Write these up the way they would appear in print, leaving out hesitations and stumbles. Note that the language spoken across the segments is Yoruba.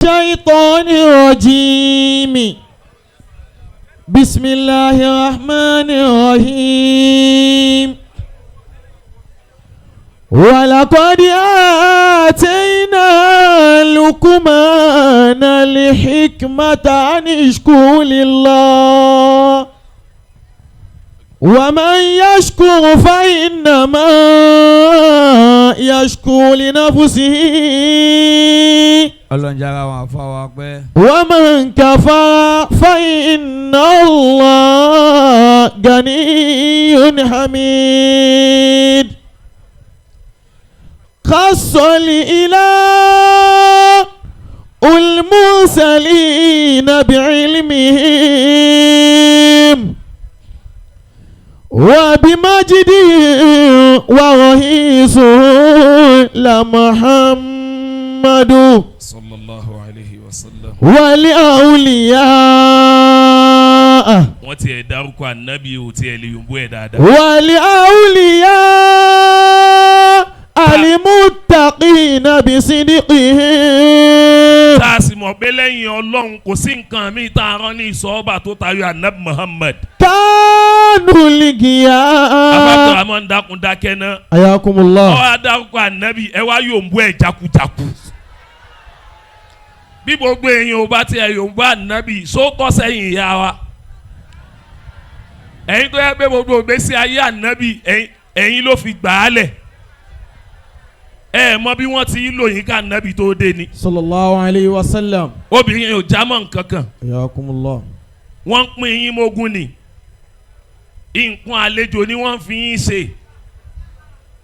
الشيطان الرجيم. بسم الله الرحمن الرحيم. ولقد آتينا لقمان الحكمة أن اشكر لله، ومن يشكر فإنما يشكر لنفسه. Ọlọ́run jára wọn àfa wa pẹ́. ومن كفر فإن الله غني حميد. خص الإله المرسلين بعلمهم وبمجده، ورئيسه لمحمد صلى الله عليه وسلم. والأولياء. Wọ́n tiẹ̀ dárúkọ ànábì, ò tiẹ̀ lè yòǹbó ẹ̀ dáadáa. والأولياء المتقين بصدقهم. Tá a sì mọ̀ pé lẹ́yìn Ọlọ́run, kò sí nǹkan míì tá a rán ní ìsọ́ọ́bà tó tayọ ànábì Muhammad. كانوا الغياث. Abájọ àmọ́ ń dákun dákẹ́ náà. حياكم الله. Ọ wá dárúkọ ànábì, ẹ wá yòǹbó ẹ̀ jákujáku. Bí gbogbo èèyàn ò bá tiẹ̀ yòǹbó ànábì, sótọ́ sẹ́yìn ìyá wa. Ẹ̀yin tó yẹ pé gbogbo ìgbésí ayé ànábì, ẹ̀yin ló fi gbà á lẹ̀. Ẹ mọ bí wọ́n ti lò yín ká ànábì tó dé ni. صلى الله عليه وسلم. Obìnrin ò já mọ́ nǹkan kan. حياكم الله. Wọ́n ń pín yín mógún ni, nǹkan àlejò ni wọ́n fi yín ṣe.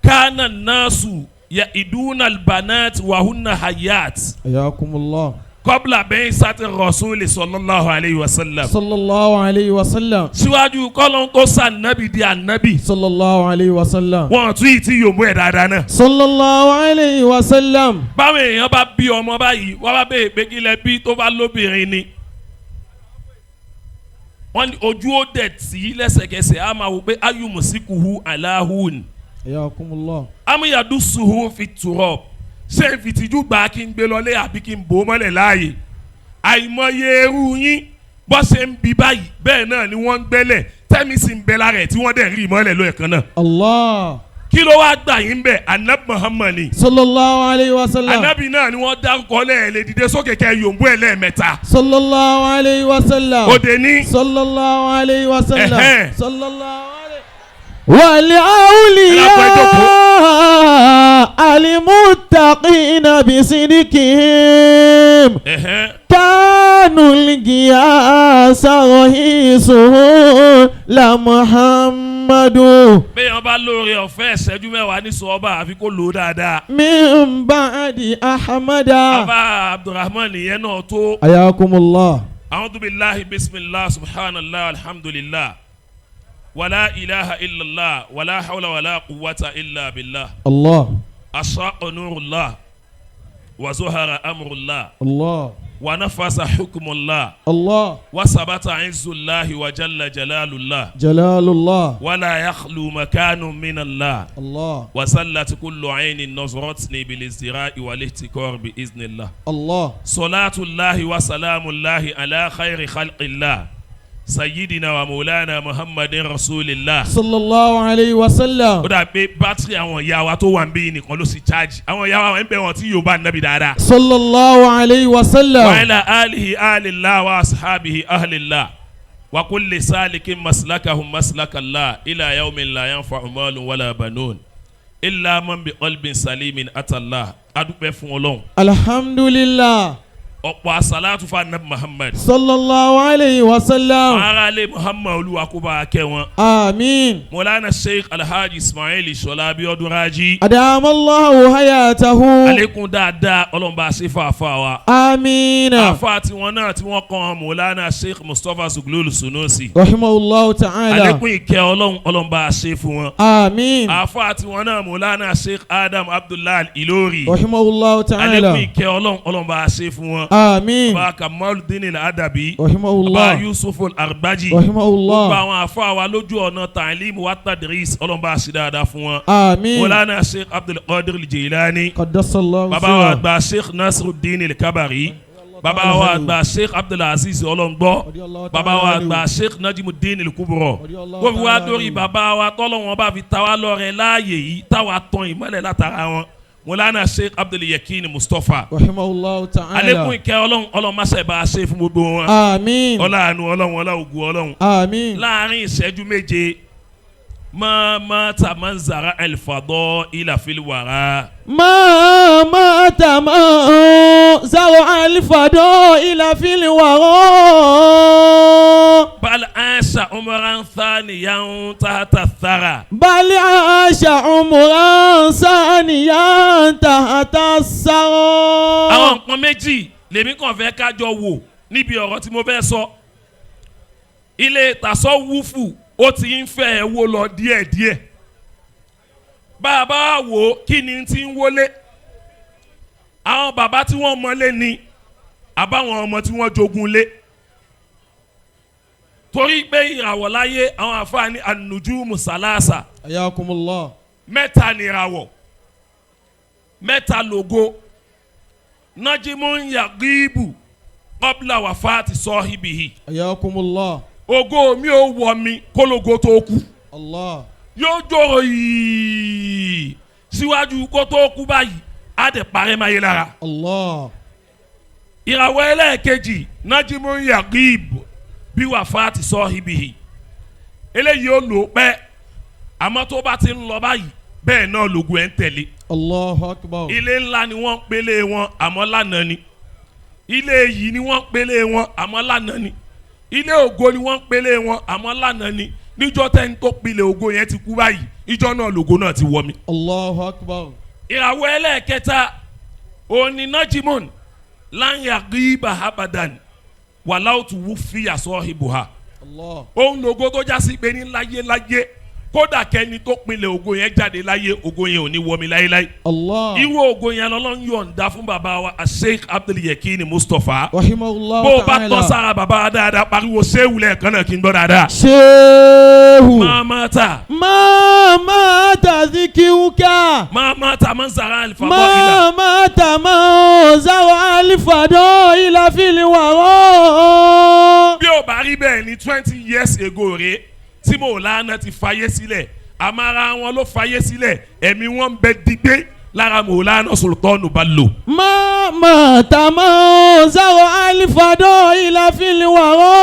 كان الناس يئدون البنات وهن حيات حياكم الله. قبل بعثة الرسول صلى الله عليه وسلم. صلى الله عليه وسلم. Síwájú kọ́lọ́n tó sànábì di ànábì. صلى الله عليه وسلم. Wọ́n tún yìí tí yòówó ẹ̀ dáadáa náà. صلى الله عليه وسلم. Báwọn èèyàn bá bí ọmọ báyìí, wọ́n bá béèrè pé kí lẹ bí, tó bá lóbìnrin ni, wọ́n ní ojú ó dẹ̀ tí lẹ́sẹ̀kẹsẹ̀, á máa wò pé أيمسكه على هون حياكم الله. أم يدسه في التراب. Ṣé ìfìtìjú gbà kí n gbé lọlé àbí kí n bò ó mọ́lẹ̀ láàyè? Àìmọye irú yín bọ́ ṣe ń bi báyìí, bẹ́ẹ̀ náà ni wọ́n ń gbẹ́lẹ̀, tẹ́mi sì ń bẹ lára ẹ̀, tí wọ́n dẹ̀ rí ìmọ́lẹ̀ lóẹ̀kan náà. Allah. Kí ló wá gbà yín bẹ́ẹ̀? Anabi Muhammad ni. صلى الله عليه وسلم. Anabi náà ni wọ́n dárúkọ lẹ́ẹ̀lẹ́ dìde sókè kẹ́ yòǹbó ẹ̀ lẹ́ẹ̀mẹ́ta. صلى الله عليه وسلم. Òde ní. صلى الله عليه وسلم. Ẹ̀hẹ́n. صلى الله عليه والأولياء المتقين بصدقهم. Ẹ̀hẹ́n. كانوا الغياث رئيسهم لمحمد. Bẹ́ẹ̀ wọ́n bá lóore ọ̀fẹ́ ìṣẹ́jú 10 ní sọ́ọ́bà, àfi kó lò ó dáadáa. من بعد أحمد. Bàbá Abdulrahman yẹn náà tó. حياكم الله. أعوذ بالله، بسم الله، سبحان الله، الحمد لله، ولا إله إلا الله، ولا حول ولا قوة إلا بالله. الله. أشرق نور الله، وظهر أمر الله، الله. ونفذ حكم الله، الله. وثبت عز الله، وجل جلال الله، جلال الله. ولا يخلو مكان من الله. الله. وزلت كل عين نظرتني بالازدراء والاحتقار بإذن الله. الله. صلاة الله وسلام الله على خير خلق الله، سيدنا ومولانا محمد رسول الله. صلى الله عليه وسلم. Ó dà pé bátìrì àwọn ìyá wa tó wà ń bí nìkan ló sì chájì. Àwọn ìyá wa ń bẹ wọn tí yóò bá nàbì dáadáa. صلى الله عليه وسلم. وعلى آله أهل الله وأصحابه أهل الله، وكل سالك مسلكهم مسلك الله، إلى يوم لا ينفع مال ولا بنون إلا من بقلب سليم أتى الله. Adúpẹ́ fún Ọlọ́run. الحمد لله. Ọ̀pọ̀ àsàlátù fún anabi Muhammad. صلى الله عليه وسلم. Aráalé Muhammad, Olúwa kó bá a kẹ́ wọn. آمين. Mọ̀lánà Sheikh Alhaji Ismail Ṣọlá Abiodun Raji. أدام الله حياته. Alekun dáadáa, Ọlọ́run bá a ṣe fàáfàá wa. آمين. Àfa tiwọn náà tí wọ́n kàn, Mọ̀lánà Sheikh Mustapha Zuglul Sunusi. رحمه الله تعالى. Alekun ìkẹ́ Ọlọ́run, Ọlọ́run bá a ṣe fún wọn. آمين. Àfa tiwọn náà, Mọ̀lánà Sheikh Adam Abdullahi Ilori. رحمه الله Alekun تعالى. ìkẹ́ Ọlọ́run, Ọlọ́run bá a ṣe fún wọn. آمين. Bàbá Kamaludin Adabi. رحمه Bàbá الله. Yusuf Arbaji. رحمه Gbogbo الله. àwọn àfa wa lójú ọ̀nà تعليم وتدريس, Ọlọ́run bá a ṣe dáadáa fún wọn. آمين. Mọ̀lánà Sheikh Abdul Qadir Jilani. قدس الله Bàbá wa سره. àgbà Sheikh Nasiruddin Kabari. Bàbá wa àgbà Sheikh Abdulaziz Ọlọ́ngbọ́, bàbá wa àgbà Sheikh Najimudeen Al-Kubra, kó fi wá dórí bàbá wa tọ́lọ́wọ́n bá fi ta wá lọ́rẹ láàyè yìí, táwa tán ìmọ́lẹ̀ látara wọn, Mọ̀lánà Sheikh Abdulyakin Mustapha. Rahimahullahu ta'ala. Alekun ìkẹ́ Ọlọ́run, Ọlọ́run má ṣe bá a ṣe fún gbogbo wọn. Àmín. Ọlá àánú Ọlọ́run, ọlá ògùn Ọlọ́run. Àmín. Láàrin ìṣẹ́jú 7, ما مات من زرع الفضائل في الورى. ما مات من زرع الفضائل في الورى. بل عاش عمرا ثانيا تحت الثرى. بل عاش عمرا ثانيا تحت الثرى. Àwọn nǹkan méjì lèmi kàn fẹ́ kájọ wò níbi ọ̀rọ̀ tí mo fẹ́ sọ. Ilé tàsọ́wúfù ó ti ń fẹ́ wó lọ díẹ̀díẹ̀. Bá a bá wò ó, kí ni ti ń wọlé? Àwọn bàbá tí wọ́n mọlé ni àbáwọn ọmọ tí wọ́n jogun lé, torí pé ìràwọ̀ láyé, àwọn àfáàní an-nujumu salasa. Ayakumullah. Mẹ́ta ni ìràwọ̀, mẹ́ta lògo. Najimun yagibu qabla wafati sahibihi. Ayakumullah. Ògo mi ò wọ̀ mi kólógo tó kú. Allah. Yóò jòrò yìí síwájú kó tó kú báyìí, á dẹ̀ parẹ́ máa yé lára. Allah. Ìràwọ̀ ẹlẹ́ẹ̀kejì, najimun yagib bí wafati sahibihi, eléyìí ó lò pẹ́, àmọ́ tó bá ti ń lọ báyìí, bẹ́ẹ̀ náà lògùn ẹ̀ ń tẹ̀lé. Allahu akbar. Ilé ńlá ni wọ́n ń pélé wọn, àmọ́ lánàá ni. Ilé yìí ni wọ́n ń pélé wọn, àmọ́ lánàá ni. Ilé ògo ni wọ́n ń pélé wọn, àmọ́ lánàá ni. Níjọ́ tẹ́ni tó pilẹ̀ ògo yẹn ti kú báyìí, ìjọ́ náà lògo náà ti wọ̀ mí. Allahu akbar. Ìràwọ̀ ẹlẹ́ẹ̀kẹta òní, najimun lan yagiba abadan walau tuwuffiya sahibuha. Allah. Òun lògo tó já sí pé ní láyé láyé, kódà kẹ́ni tó pinlẹ̀ ògo yẹn jáde láyé, ògo yẹn ò ní wọmi láyéláyé. Allah. Irú ògo yẹn lọ́lọ́run yọ̀ǹda fún bàbá wa Sheikh Abdul Mustapha. Rahimahullah. Bó o bá tọ́ sára bàbá wa dáadáa, pariwo sehu lẹ́ẹ̀kan náà kí n gbọ́ dáadáa. Sehu. Máa ta. ما مات ذكرك. Máa ta máa ń sara àlìfà bọ́ ما ìlà. مات من زرع الفضائل في الورى. Bí o bá rí bẹ́ẹ̀ ni, 20 years ago rèé tí Mọ̀lánà ti fayé sílẹ̀, àmọ́ ara wọn ló fayé sílẹ̀, ẹ̀mí wọn ń bẹ digbé lára Mọ̀lánà Sultanu Bello. ما مات من زرع الفضائل في الورى.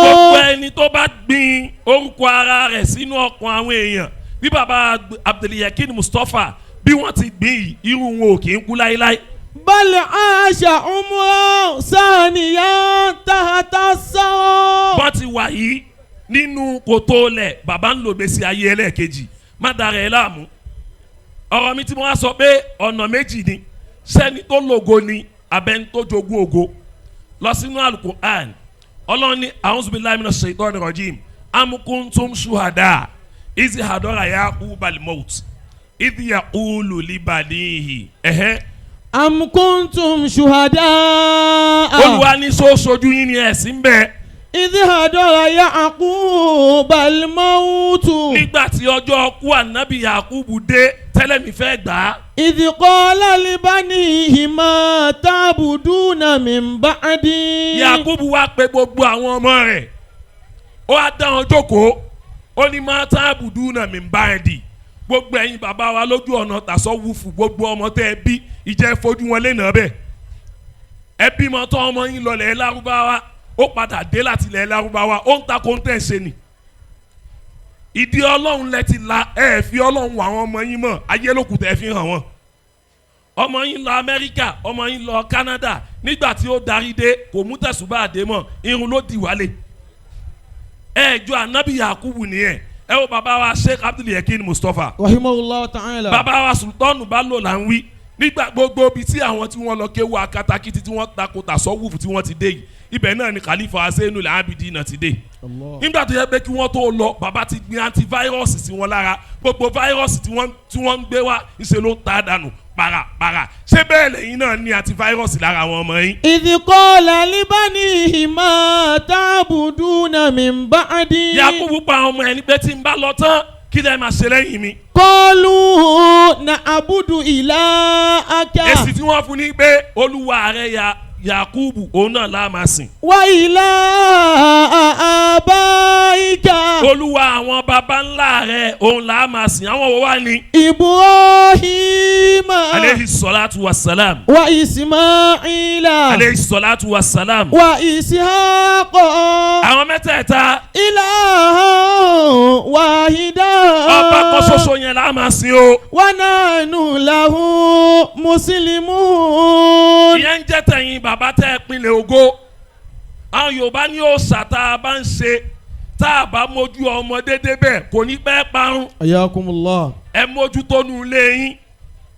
Gbogbo ẹni tó bá gbin orúkọ ara rẹ̀ sínú ọkàn àwọn èèyàn bí baba Abdulyakin Mustapha bí wọ́n ti gbìn yìí, irú wọn ò kì í kú láéláé. بل عاش عمرا ثانيا تحت الثرى. Bọ́n ti wà yìí nínú kòtò lẹ̀, bàbá ń lò gbèsè ayé ẹlẹ́ẹ̀kejì. Má dara ẹ láàmú. Ọ̀rọ̀ mi tí mo wá sọ pé ọ̀nà méjì ni, sẹ́ni tó lògo ni abẹ́ni tó jogún ògo. Lọ sínú Alukur'an, Ọlọ́run ní a'udhu billahi minash shaitani rajim, am kuntum shuhada izi hadara yaqubal maut idh yaqulu libanihi ẹ̀hẹ́. أم كنتم شهداء. Olúwa ní sọ sojú yín ni ẹ̀sìn bẹ́ẹ̀. إذ حضر يعقوب الموت. Nígbà tí ọjọ́ kú ànábì Yakubu dé, tẹ́lẹ̀ mi fẹ́ gbà á. إذ قال لبنيه ما تعبدون من بعدي. Yakubu wá pe gbogbo àwọn ọmọ rẹ̀, ó wá dá wọn jókòó, ó ní ما تعبدون من بعدي. Gbogbo ẹ̀yin bàbá wa lójú ọ̀nà tàsọ́wùfù, gbogbo ọmọ tẹ́ ẹ bí, ìjẹ́ fojú wọn lẹ́nà bẹ́ẹ̀. Ẹ bímọ tán, ọmọ yín lọlẹ̀ Lárúbáwá, ó padà dé láti ilẹ̀ Lárúbáwá, ó ń ta kóńtẹ̀ ṣe ni. Ìdí Ọlọ́run lẹ ti la, ẹ fi Ọlọ́run wọ àwọn ọmọ yín mọ̀, ayé lókùtà ẹ fi hàn wọ́n. Ọmọ yín lọ Amẹ́ríkà, ọmọ yín lọ Canada, nígbà tí ó darí dé, kò mú tẹ̀sùbá dé mọ́, irun ló di wálé. Ẹ jọ anabi Yakubu nìyẹn. Ẹ wo bàbá wa Sheikh Abdul Yakin Mustapha. Rahimahullah ta'ala. Bàbá wa Sultanu Bello là ń wí. Nígbà gbogbo ibi tí àwọn tí wọ́n lọ kéwu akatakiti tí wọ́n takò tàsọ́wùfù tí wọ́n ti dé yìí, ibẹ̀ náà ni Khalifa Zainul Abidin náà ti dé. Allah. Nígbà tó yẹ pé kí wọ́n tó lọ, bàbá ti gbin antivirus sí wọn lára. Gbogbo virus tí wọ́n ń gbé wá, ńṣe ló ń ta dànù parapara. Ṣé bẹ́ẹ̀ lẹ́yìn náà ní antivirus lára àwọn ọmọ yín? إذ قال لبنيه ما تعبدون من بعدي. Yakubu pa àwọn ọmọ ẹni pé tí n bá lọ tán, kí lẹ́ẹ̀ máa ṣe lẹ́yìn mi? قالوا نعبد إلهك. Èsì tí wọ́n fún ni pé Olúwa rẹ̀ ya Yakubu òun náà la máa sìn. وإله آبائك Olúwa àwọn baba ńlá rẹ̀ òun la máa sìn. Àwọn wo wá ni? إبراهيم Aleyhi salatu wa salam. وإسماعيل Aleyhi salatu wa salam. وإسحاق Àwọn mẹ́tẹ̀ẹ̀ta إلها واحدا ọba kan ṣoṣo yẹn la máa sìn o. ونحن له مسلمون Ìyẹn ń jẹ́ tẹ̀yìn bàbá tẹ́ ẹ pinlẹ̀ ògo. Àwọn Yorùbá ní òòṣà tá a bá ń ṣe tá a bá mójú ọmọdé débẹ̀ kò ní pẹ́ parun. حياكم الله Ẹ mójútó nu ilé yín.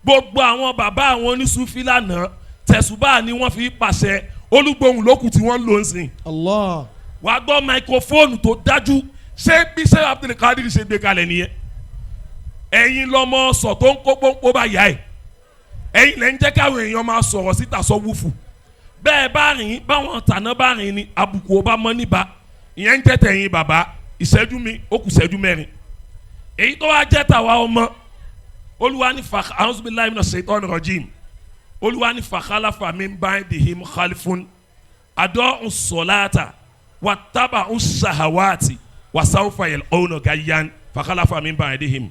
Gbogbo àwọn bàbá àwọn oníṣúfì lánàá tẹ̀sùbá ni wọ́n fi pàṣẹ olúgbòhùn lókù tí wọ́n ń lò ń sìn. الله Wàá gbọ́ máikrófóònù tó dájú ṣé bí ṣé Abdulkadir ṣe gbé kalẹ̀ nìyẹn. Ẹ̀yin lọmọ sọ tó ń kó pọ́npọ́ bá yá ẹ̀. Ẹ̀yin lẹ́ ń jẹ́ káwọn èèyàn máa sọ̀rọ̀ síta sọ wúfù. Bẹ́ẹ̀ bá rìn báwọn tàná bá rìn ni àbùkù ọba mọ́ níba. Ìyẹn ń jẹ́ tẹ̀yìn bàbá ìṣẹ́jú mi ó kù ìṣẹ́jú mẹ́rin. Èyí tó wá jẹ́ tàwa ọmọ Olúwa ní fàk a'udhu billahi minash shaitani rajim. Olúwa ní fakhalafa min ba'dihim khalfun adọ́ọ̀n sọ̀láàtà wàtábà ń ṣàhàwáàtì wàsáwùfà yalqawna gayyan fakhalafa min ba'dihim.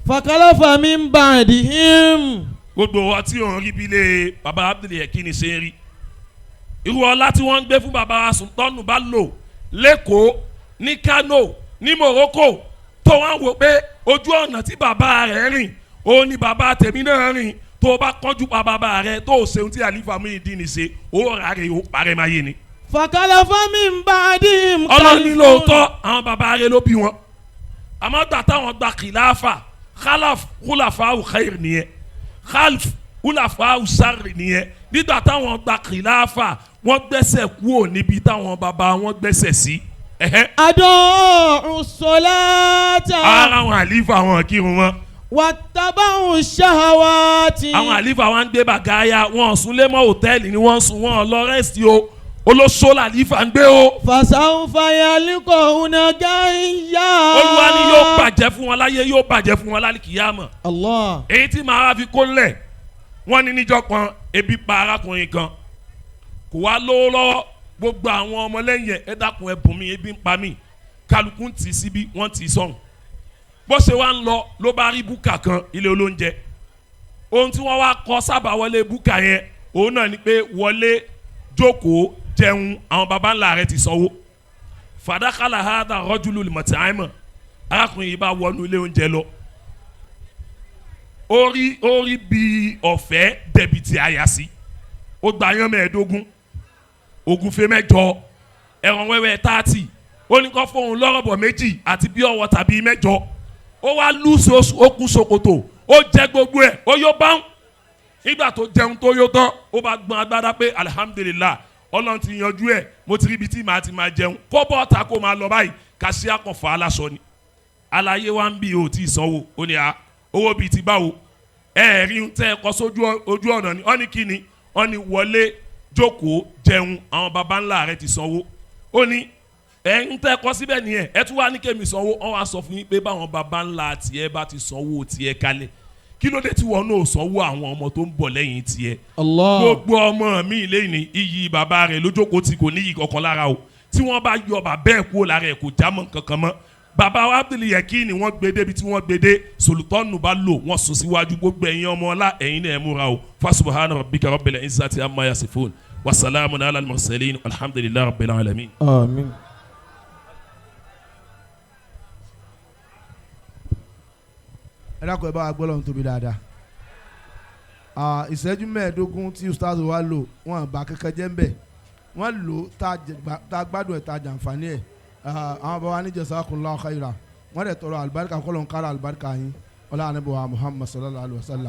فخلف من بعدهم Gbogbo wa tí òun rí bí ilé baba Abdul Yekini ṣe ń rí irú ọlá tí wọ́n ń gbé fún baba Sultanu bá lò lẹ́kọ̀ọ́ ní Kano ní Morocco tó wọ́n wò pé ojú ọ̀nà tí bàbá rẹ̀ rìn òun ni bàbá tèmi náà rìn tó o bá kánjú pa bàbá rẹ̀ tó o ṣeun tí Àlífà Muyideen ṣe ó rà rè ó parẹ́ máa yé ni. فخلف من بعدهم Ọlọ́run ní lóòótọ́ àwọn bàbá rẹ̀ ló bí wọn àmọ́ gbà táwọn gba kìláfà khalaf khulafa khair nìyẹn khalf khulafa sharri nìyẹn nígbà táwọn gba kìláfà wọ́n gbẹ́sẹ̀ kúrò níbi táwọn bàbá wọn gbẹ́sẹ̀ sí. Ẹ̀hẹ́. أضاعوا الصلاة Ara àwọn àlífà wọn kírun wọn واتبعوا الشهوات àwọn àlífà wọn ń gbé bàgáyà wọn sùn lé mọ́ hòtẹ́ẹ̀lì ni wọ́n sùn wọn lọ rẹ́sì o olóṣó làlífà ń gbé o. فسوف يلقون غيا Olúwa ni yóò bàjẹ́ fún wọn láyé yóò bàjẹ́ fún wọn lálìkìyàmọ̀. الله Èyí tí màá fi kó lẹ̀ wọ́n ní níjọ́ kan ebi pa arákùnrin kan kò wá lówó lọ́wọ́ gbogbo àwọn ọmọlẹ́yìn ẹ̀ ẹ dákun ẹ bùn mí ebi ń pa mí kálukú ń tì í síbí wọ́n tì í sọ̀hún bó ṣe wá ń lọ ló bá rí búkà kan ilé olóúnjẹ ohun tí wọ́n wá kọ sábà wọlé búkà yẹn òun náà ni pé wọlé jókòó jẹun àwọn baba ńlá rẹ ti sanwó fàdákàlà hádà rọ́júlù mọ̀tàámọ̀ arákùnrin yìí bá wọnú ilé oúnjẹ lọ ó rí bí ọ̀fẹ́ dẹ̀bìtì àyà sí ó gba yán mẹ́ẹ̀ẹ́dógún ògúnfe mẹ́jọ ẹran wẹ́wẹ́ 30 ó ní kó fóun lọ́rọ̀bọ̀ méjì àti bí ọwọ́ tàbí mẹ́jọ ó wá lùsì okùn ṣòkòtò ó jẹ gbogbo ẹ̀ ó yó báwọn nígbà tó jẹun tó yó tán ó bá gbọ́n agbára pé alihamudulilayi Ọlọ́run ti yanjú ẹ̀ mo ti rí ibi tí màá ti máa jẹun kó bọ́ ọ̀tá kó máa lọ báyìí kàṣíà kan fà á láṣọ ni aláyé wa ń bí o tí ì sanwó ó ní a owó bíi ti báwo ẹ rí ń tẹ́ ẹ kọ sójú ojú ọ̀nà ni wọ́n ní kí ni wọ́n ní wọlé jókòó jẹun àwọn baba ńlá rẹ ti sanwó ó ní ẹ ń tẹ́ ẹ kọ síbẹ̀ nìyẹn ẹ tún wá ní kémi sanwó wọ́n wá sọ fún yín pé báwọn baba ńlá tiẹ̀ bá ti sanwó tiẹ̀ kalẹ̀ kí ló dé tí wọn náà sanwó àwọn ọmọ tó ń bọ̀ lẹ́yìn tiẹ̀ Allah. gbogbo ọmọ mi lẹ́yìn ní iyì bàbá rẹ̀ lójókòó tí kò níyì kankan lára o tí wọ́n bá yọ bàbá ẹ̀ kúrò lára ẹ̀ kò já mọ́ kankan mọ́ bàbá wa Abdul Yekini wọ́n gbé débi tí wọ́n gbé dé sultanu bá lò wọ́n sùn síwájú gbogbo ẹ̀yin ọmọ ọlá ẹ̀yin náà ẹ̀ múra o fasubhana rabbika rabbil izzati amma yasifun wasalaamu ala al-mursalin alhamdulillahi rabbil alamin. Àmín. Ẹ dákun ẹ bá wa gbọ́ lọ́run tóbi dáadáa. Ìṣẹ́jú 15 tí ustaz wa lò wọ́n bá kankan jẹ́ ń bẹ̀ wọ́n lò tá a gbádùn ẹ̀ tá a jàǹfààní ẹ̀. Àwọn bàbá wa ní jazakumullahu khaira wọ́n dẹ̀ tọrọ àlùbáríkà kọ́lọ́n kára àlùbáríkà yín ọlá ànábì wa Muhammad sallallahu alayhi wa sallam.